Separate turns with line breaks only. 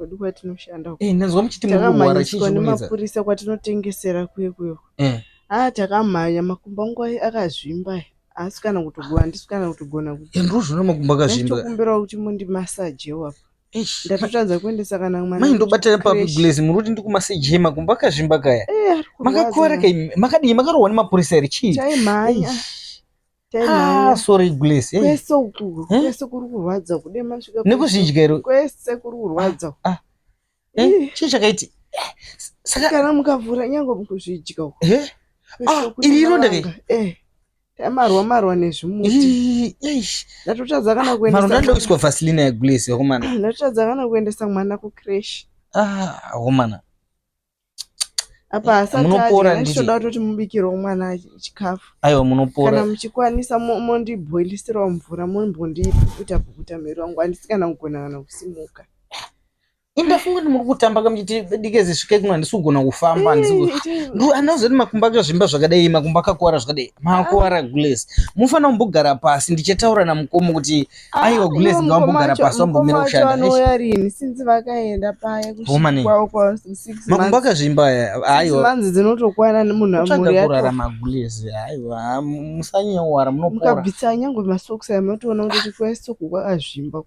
Kwedu kwatinoshanda
uko. Eh, ndinzwa muchiti muri kurwara chii
Takamhanyiswa
chiri kunetsa?
nemapurisa kwatinotengesera kuye kuye.
Eh.
Ah, takamhanya makumbo angu ai akazvimba ai. Haasi kana kutogona, handisi kana kutogona kuti.
Eh, ndozvona makumbo akazvimba.
Ndatokumbirawo kuti mundimasajewo apa.
Eish.
Ndatotadza kuendesa kana mwana
Mai ndobatana papi
kucreche.
Glaze muri kuti ndikumaseje makumbo akazvimba kaya.
Eh, ari kurwadza.
Makakuvara kai makadii makarohwa nemapurisa here chii?
Taimhanya.
Eish.
Taimhanya.
Ah, sorry Glaze. Hey.
Kwese uku,
Eh?
kwese kuri kurwadza kudema svika.
Nekuzvidya here?
Kwese kuri kurwadza.
Ah. Eh,
Ih.
chii chakaiti? Eh, Saka
Kana mukavhura nyange mukuzvidya uku.
eh
Kwese
Ah,
kune
iri ironda kai?
mavanga. Eh. Tamarwa marwa nezvimuti.
Ih, eish.
Ndatotadza kana kuendesa
Maronda anoda kuiswa Vaseline ya Glaze vakomana.
Ndatotadza kana kuendesa mwana kucreche.
Ah, vakomana.
Apa asati
Munopora
adya,
handiti?
ndichoda kutoti mubikirewo mwana chikafu.
Aiwa
Kana
munopora.
muchikwanisa mondibhoilisirawo mvura mombondipukuta pukuta mhiri wangu handisi kana kugona kana kusimuka.
Indafunga kuti muri kutamba kamuchiti dikeze svikai kuno handisi kugona kufamba handisi
Eh,
ku- Ndu anozoti makumbo akazvimba zvakadai makumbo akakuwara zvakadai makuwara Glaze. Mufanira kumbogara pasi ndichataura namukoma kuti aiwa Glaze ngavambogara pasi vambomira kushanda. Eish,
anouya rini sinzi vakaenda paya
Vomane.
kwavo kwa six
Makumbo
months.
akazvimba aya
Six
aiwa
months dzinotokwana munhu
kutsvaga
mhuri
kurarama
yatofa.
Glaze aiwa musanyanyowara munopora.
Mukabvisa nyangwe masokisi aya munotoona kuti kwese uku kwakazvimba.